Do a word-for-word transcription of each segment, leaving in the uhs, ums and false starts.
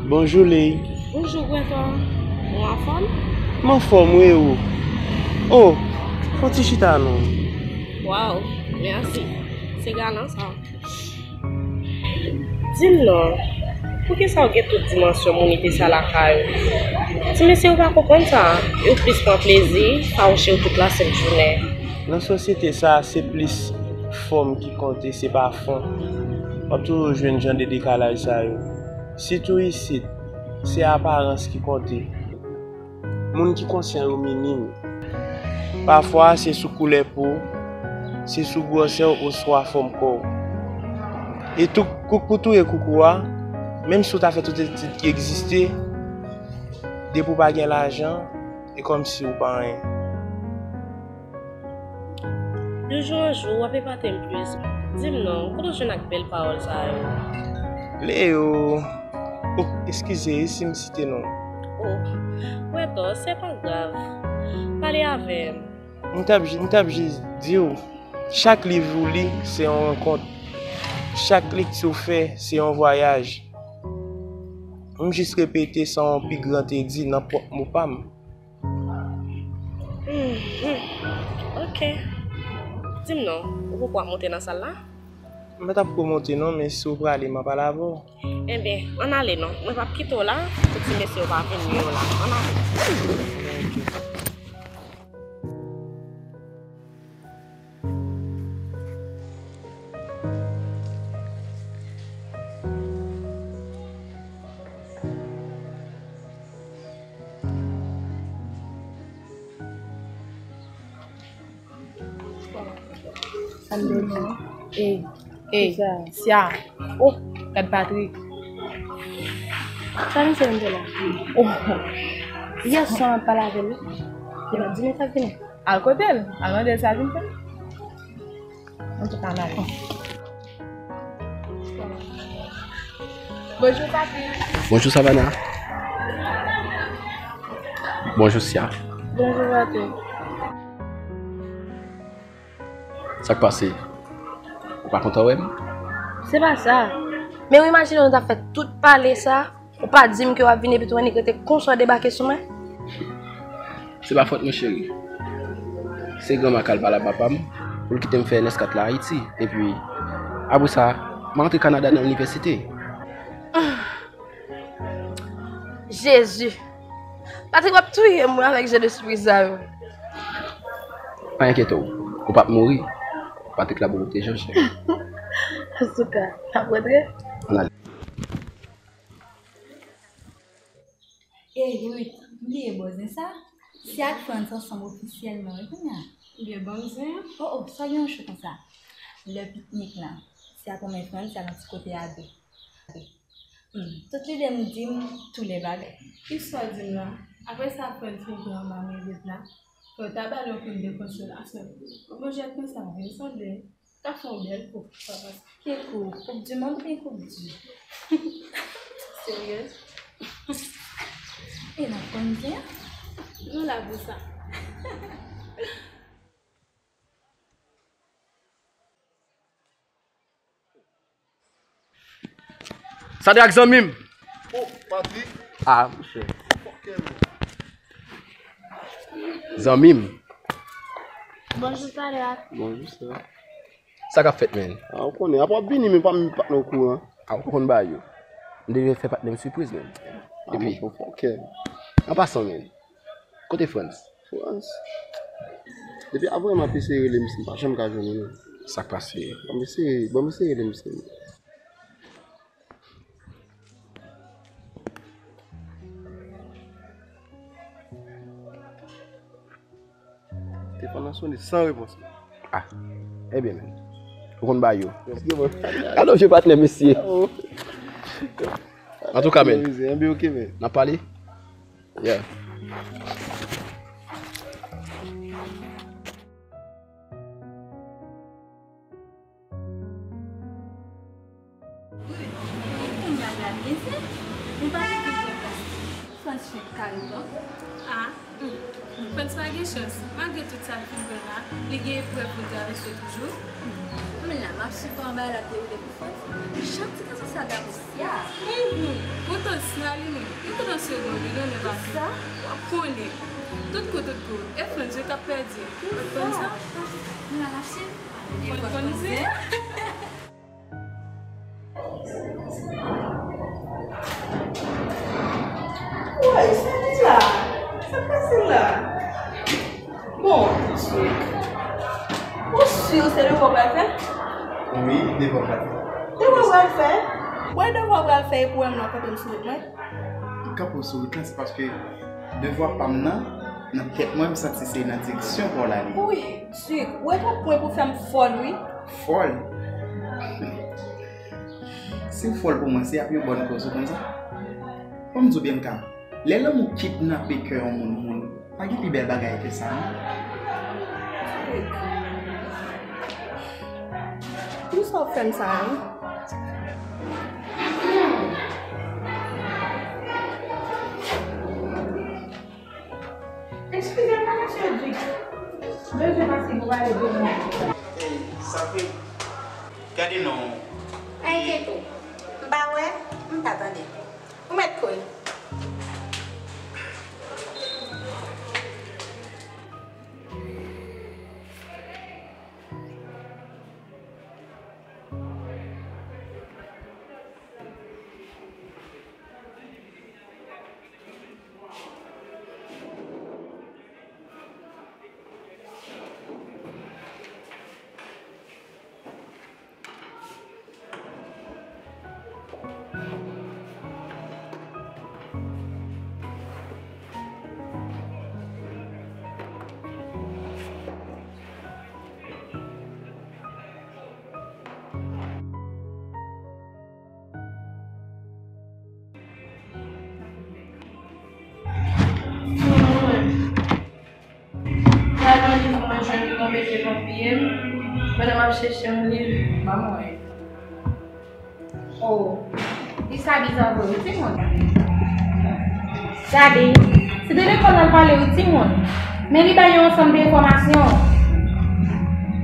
Bonjou, Ley. Bonjou, Gwentan. Ou anfòm? M anfòm, wi, ou? O, fè yon ti chita non. Waw, mèsi. Se galan sa. Di m non, poukisa w gen tout dimansyon mounite sa lakay ou? Ti mesye yo pa konprann sa, yo plis pran plezi, fawouche w tout lasent jounen. Nan sosyete sa, se plis fòm ki konte, se pa fon. W ap toujou jwenn jan de dekalaj sa yo. Sitou isit, se aparans ki konte. Moun ki konsyan yo minim. Pafwa, se sou koulè po w, se sou gwosè w oswa fòm kò w. E tou, kouk pou touye koukou a, menm si w ta fè tout etid ki egziste, depi w pa gen lajan, e kòmsi w pa anyen. De jou an jou, w ap epate m plis. Di m non, kote w jwenn ak bèl pawòl sa yo? Leo. Oh, eskize wi si m site non w. Oh, Gwentan, se pa grav. Pale avè m. M t ap, m t ap jis di w, chak liv ou li, se yon rankont. Chak lekti w fè, se yon vwayaj. M jis repete sa yon pi gran te di nan pwòp mo pa m. Hmm, hmm. Ok. Di m non, ou poko ap monte nan sal la? M pa t ap ko monte non, men si w prale, m ap al avè w. Enben, ann ale non. Mwen p ap kite w la pou ti mesye yo pa vin nwi w la. Ann ale. Ok. Sa m te di. Ey, ey, Sia. Oh, gad Patrick. Sa misye menm te la? Oh, yè swa m ap pale avè l wi. Li pa di men sa vini. Al kote l, al mande l sa vin fè. Antouka, n ale. Bonjou, Papi. Bonjou, Savannah. Bonjou, Sia. Bonjou, Papi. Sa k pase? Ou pa kontan wè m? Se pa sa. Men w imajine w ta fè tout pale sa. Ou pa di m ke w ap vin epi tou annik rete konsa w debake sou mwen? Se pa fòt mwen, cheri. Se granma k al pale a papa m pou l kite m fè yon eskat la Ayiti. Epi, apre sa, m a antre Kanada nan inivèsite. Jezi! Patrick, w ap touye m wi avèk jan de sipriz sa yo. Pa enkyete w, ou p ap mouri. Patrick la pou pwoteje w, cheri. Antouka, n ap rantre? Ann ale. Ey, Ruth, m bliye bòzen sa. Sia ak Frantz ansanm ofisyèlman, wi, kounye a. Ou gen bòzen? Oh, oh, sa gen yon cho konsa. Lè piknik lan, Sia pran men Frantz, y al yon ti kote a de. Hmm, tout lide m di m tou lè bagay. Ki sa w di m la? Apre sa Frantz fin pran anba men Ruth la, fò w ta ba l yon kout de konsolasyon. Yon bon jèt konsa, vin sanble. Sa fè yon bèl koup, papa. Ki koup? Koup di mond oubyen koup di? Seryèz? E n ap konn byen? Nou la pou sa. Sa te ak zanmi m. Oh, Patrick. Ah, monchè. Zanmi m. Bonjou, Tara. Bonjou, sè. Sa k ap fèt, menn? Ah, ou konnen, apa w ap vini, men pa m met patnè okouran. Ah, ou konn bagay yo. M te vin fè patnè m sipriz, menn. Ah, epi, monchè, ok. An pasan, menn, kote Frantz? Frantz? Depi avan m ap eseye rele misye, m pa janm ka jwenn li, non. Sa k pase? Ban m eseye, ban m eseye rele misye. Telefòn nan sone san repons. Ah, ebyen, menn. Ou konn bagay yo. Gade yon je patnè, mesye. Antouka, menn. Ebyen, ok, menn. N ap pale? Yeah. Kounye a gade se, nou pa gen pil plas. Frantz fenk kare pran. Ah, hmm. Frantz pa gen chans. Malgre tout sa l fin pran la, li gen eprèv pou l travèse toujou. Kounye a, m ap swiv kòman bagay la te woule pou Frantz. Chak ti gason sa dabou. Ya. Mhm. Poutan, si la li menm, li kontan segonn, li renmen pase. Sa? W ap konnen. Tout kou, tout kou. E Frantz, yo t ap pèdi. W ap konn sa? Kounye a, l ap swiv. Fò n konn zen. Woy, sa ki la? Sa k pase la? Bon, ou si w se devwa w pral fè? Wi, devwa m pral fè. Devwa w pral fè? Wè devwa w pral fè epi w wè m la w kanpe m sou wout mwen? M kanpe w sou wout lan, se paske devwa pa m nan, nan tèt mwen, m santi se nan direksyon pa w l ale. Wi, Duc, ou wè twòp pwen pou fè m fòl, wi. Fòl? Si w fòl pou mwen, se ap yon bòn koz, ou konn sa? Ban m di w byen, Bianca, lè lanmou kidnape kè yon moun, moun, pa gen pi bèl bagay ke sa, non. Poukisa w fè m sa, wi? Eskize m, mesye Duc. Bezwen pase pou pale de mwen. Ey, Safin, gade non. Enkyete w. M pa wè, m pa tande. Ou mèt kouri. Gad yon liv mwen jwenn ki tonbe devan pye m, pandan m ap chèche yon liv, ban mwen. Oh, li sa bizarre vre wi, timoun. Gade, se de lekòl nan l pale wi, timoun. Men li bay yon ansanm de enfòmasyon.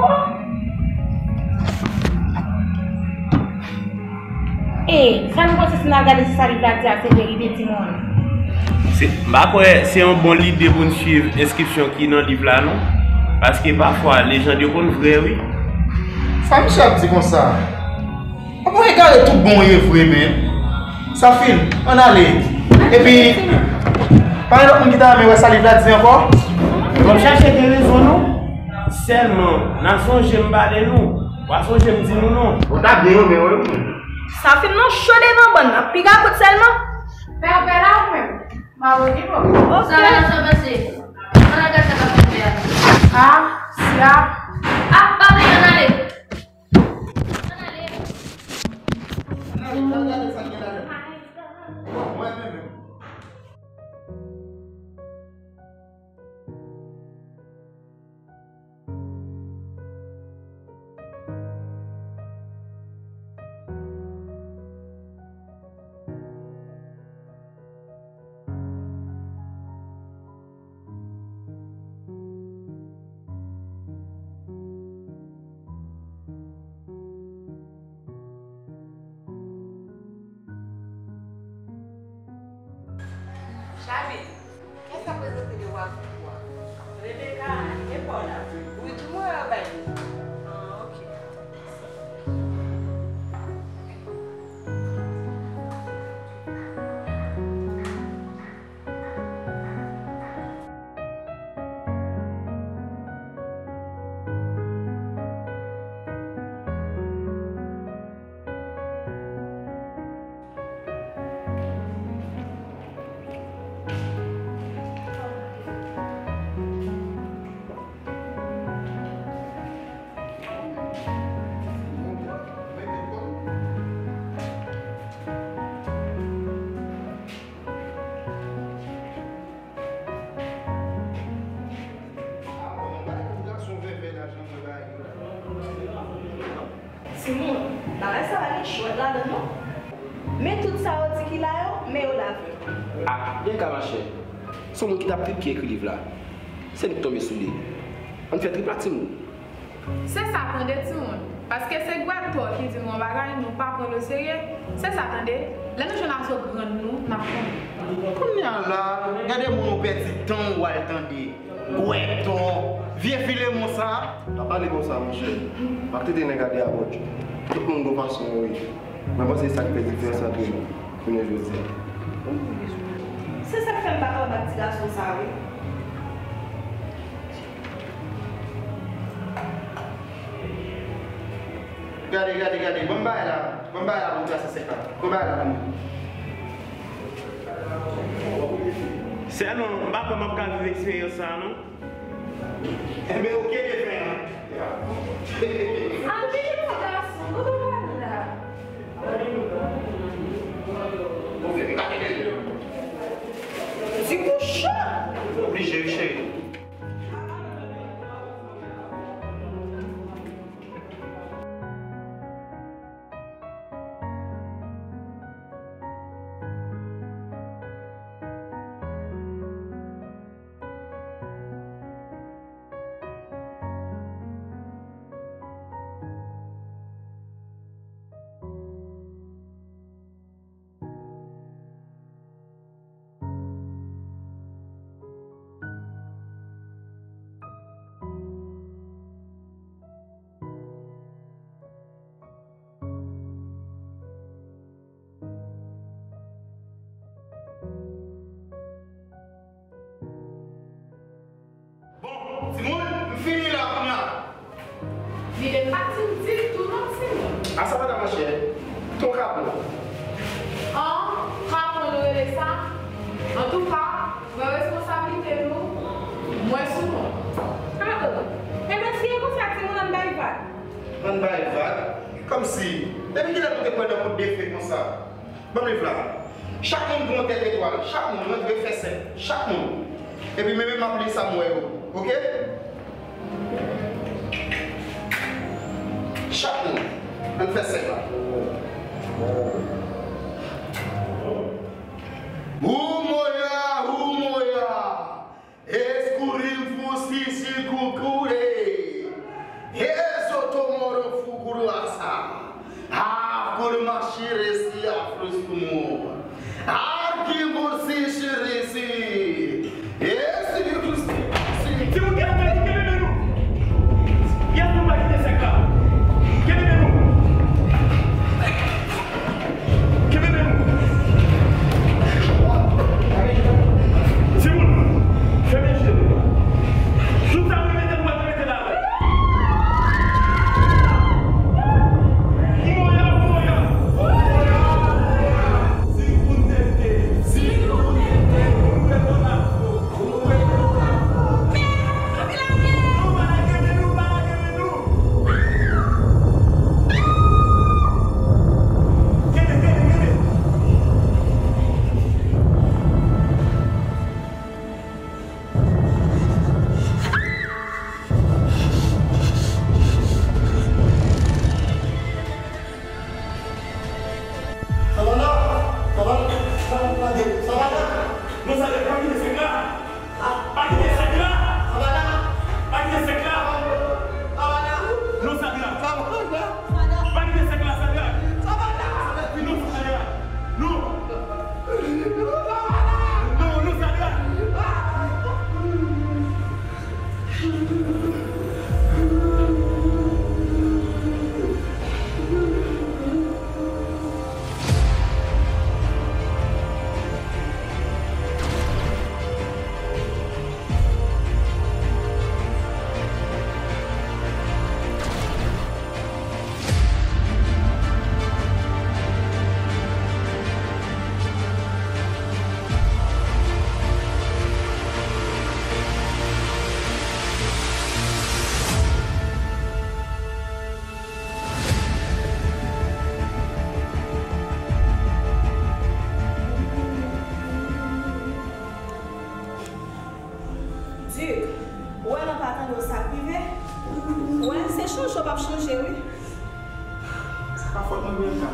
Oh! E, sa nou panse si n al gade si sa liv la di a se verite, timoun? Se, m pa kwè se yon bon lide pou n swiv enskripsyon ki nan liv la, non. Paske pafwa, lejand yo konn vrè, wi. Sa misye ap di konsa? Ap yon egare tout bon w ye vre, men. Safin, ann ale. Epi, pa gen lòt moun ki ta renmen wè sa liv la di ankò? Bon, chache gen rezon, non. Sèlman, n a sonje m pale nou. W a sonje m di nou non. Ou ta byen renmen wè wi. Safin nan cho devan bann nan. Piga kout sèlman. Fè apèl la ou menm. Mawoni bon. Ok. Sa va, sa pase? Ann al gad sa k ap fèt la. Ah, sia. Ah, pa bliye ann ale. Ann ale. Ann ale, ann al gade sa k gen ladan. Mwen menm menm. Gade, kiyès k ap prezante devwa pou ou a? Rebecca, e pa w la? Wi, tou mwen anba li. Ah, ok. Timoun, bagay sa pa gen chwèt ladan l non. Men tout sa yo di ki la yo, men yo lave. Ah, gen ka machè. Se yon moun ki t ap trip ki ekri liv la. Se li k tonbe sou li. Ann fè trip la timoun. Se sa tande timoun. Paske se Gwètò ki di nou yon bagay, nou pa pran l oserye. Se sa tande. Lè nou jwenn azo grann nou, n ap konnen. Kounye a la, gade moun ou pèdi tan ou al tande. Gwètò, vye filemon sa. Pa pale konsa, monchè. M ap tete nèg a de abòt. Tout moun gon fason yo ye. Mwen panse se sa k fè diferans antre nou, jounen jodi a. Se sa k fè m pa kapab ak ti gason sa, wi. Gade, gade, gade. Ban m bagay la. Ban m bagay la pou m trase sèk la. Ban m bagay la pou mwen. Sèlman, m pa kwè m ap ka viv eksperyans sa a, non. Enben, oke, defen an. Anpil ti gason, kote w pral la? Ti kouche. Oblije, wi, cheri. Bon, timoun, m fini la kounye a. Li menm pa ti ditou non, timoun. A sa pa ta machè. Ton kapon. An, kapon nou rele sa. Antouka, pran responsablite nou, mwen sou mwen. A o. Enben, si e konsa, timoun, ann bay vag. Ann bay vag? Kòmsi? Depi kilè nou te kwè nan kout de fe konsa? Ban m liv la. Chak moun pran tèt etwal. Chak moun rantre fè sèk. Chak moun. Epi men men m ap li sa m wè yo. Oke? Chak moun. Ann fè sèk la. Umoya, umoya. Eskurim fusi sikukure. Ezo tomoro fukuruasa. Akurmashiresi afrusumo. Arkibusi shirisi. Esi fusi. Si vous kenbe, kenbe men nou. Yes, nou pa kite sèk la. Kenbe men nou. Kenbe men nou. Timoun, fèmen je nou. Tout sa nou mete, nou pa mete la. Moya, moya. Si pou tete. Si pou tete. Yon jou w ap chanje, wi. Se pa fòt mwen, Bianca.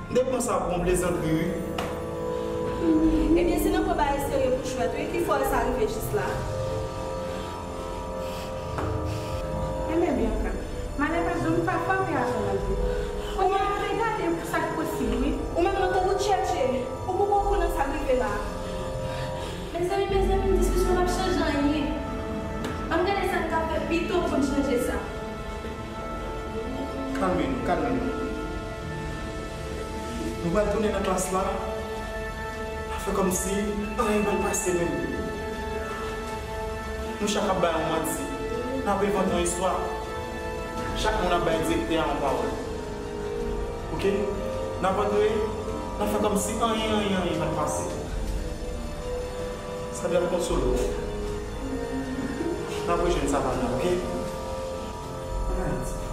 M te pran sa pou yon plezantri, wi. Ebyen, se nan pran bagay serye pou jwèt, wi, ki fè sa rive jis la. Enben, Bianca, malè pa janm ka frape avan l rive. Kounye a, nou te gade sa k posib, wi. Ou menm, nan tan ou tchetche, ou poko konnen sa k rive la. Mezanmi, mezanmi, diskisyon p ap chanje anyen. Ann gade sa n ka fè pito pou n chanje sa. Kalme nou, kalme nou. Nou pral tounen nan klas la. N a fè kòmsi anyen pa t pase menm. Nou chak ap bay yon manti. N ap envante yon istwa. Chak moun ap bay direktè a yon pawòl. Oke? N ap antre, n ap fè kòmsi anyen, anyen, anyen pa t pase. Sa dwe ap konsole w. N ap rejwenn Savannah, oke? Ann Ayiti.